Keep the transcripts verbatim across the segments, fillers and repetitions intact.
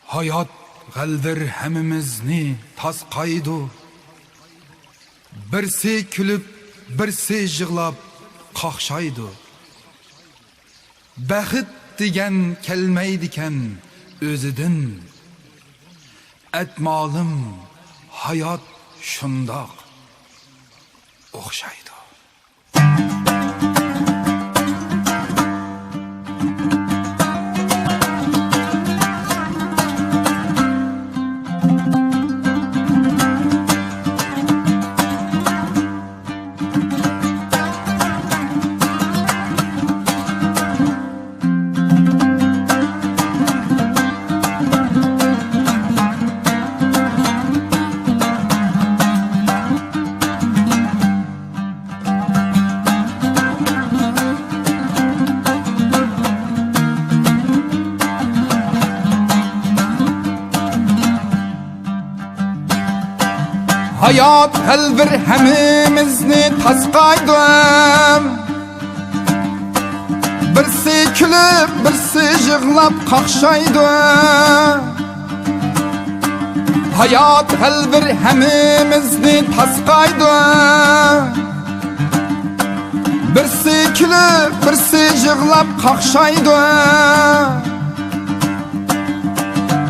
ھايات غەلۋىر ھەممىمىزنى تاسقايدۇ. بىرسى كۈلۈپ، بىرسى يىغلاپ قاقشايدۇ. بەخت دېگەن كەلمەيدىكەن ئۆزىدىن. ئەتمالىم، ھايات شۇنداق ئوخشايدۇ. ھايات غەلۋىر ھەممىمىزنى تاسقايدۇ. بىرسى كۈلۈپ، بىرسى يىغلاپ قاقشايدۇ. ھايات غەلۋىر ھەممىمىزنى تاسقايدۇ. بىرسى كۈلۈپ، بىرسى يىغلاپ قاقشايدۇ.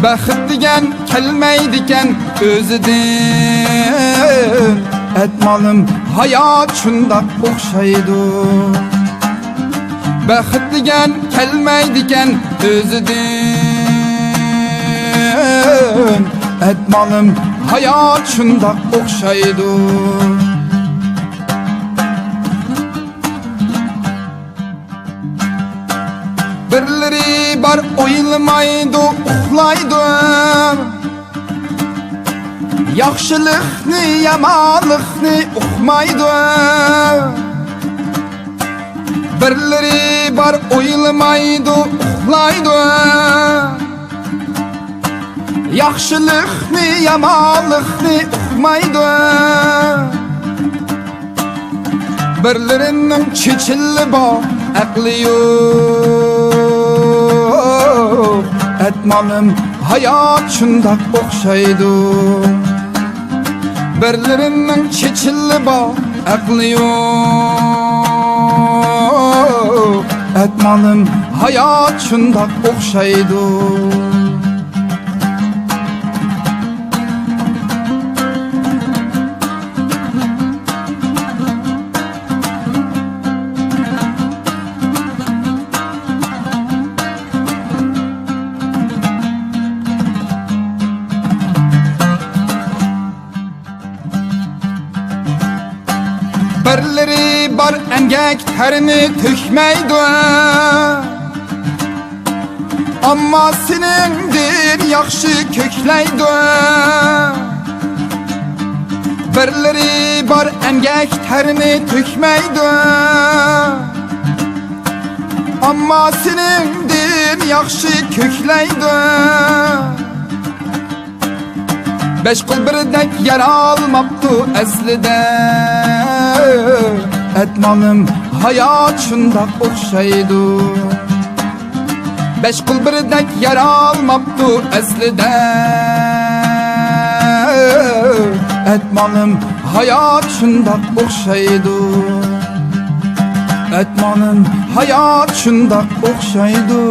بەخت دېگەن كەلمەيدىكەن ئۆزىدىن. ئەتمالىم، ھايات شۇنداق ئوخشايدۇ. بەخت دېگەن كەلمەيدىكەن ئۆزىدىن. ئەتمالىم، ھايات شۇنداق ئوخشايدۇ. بىرلىرى بار ئويلىمايدۇ، ئۇخلايدۇ. ياخشىلىقنى، يامانلىقنى ئۇقمايدۇ. بىرلىرى بار ئويلىمايدۇ، ئۇخلايدۇ. ياخشىلىقنى، يامانلىقنى ئۇقمايدۇ. بىرلىرىنىڭ چېچىلى بار، ئەقلى يوق. ئەتمالىم، ھايات شۇنداق ئوخشايدۇ. بىرلىرىنىڭ چېچىلى بار، ئەقلى يوق. ئەتمالىم، ھايات شۇنداق ئوخشايدۇ. بىرلىرى بار ئەمگەك تەرنى تۆكمەيدۇ. ئەمما سېنىڭدىن ياخشى كۆكلەيدۇ. بىرلىرى بار ئەمگەك تەرنى تۆكمەيدۇ. ئەمما سېنىڭدىن ياخشى كۆكلەيدۇ. بەش قول بىردەك يارالماپتۇ ئەسلىدە. ئەتمالىم، ھايات شۇنداق ئوخشايدۇ. بەش قول بىردەك يارالماپتۇ ئەسلىدە. ئەتمالىم، ھايات شۇنداق ئوخشايدۇ. ئەتمالىم، ھايات شۇنداق ئوخشايدۇ.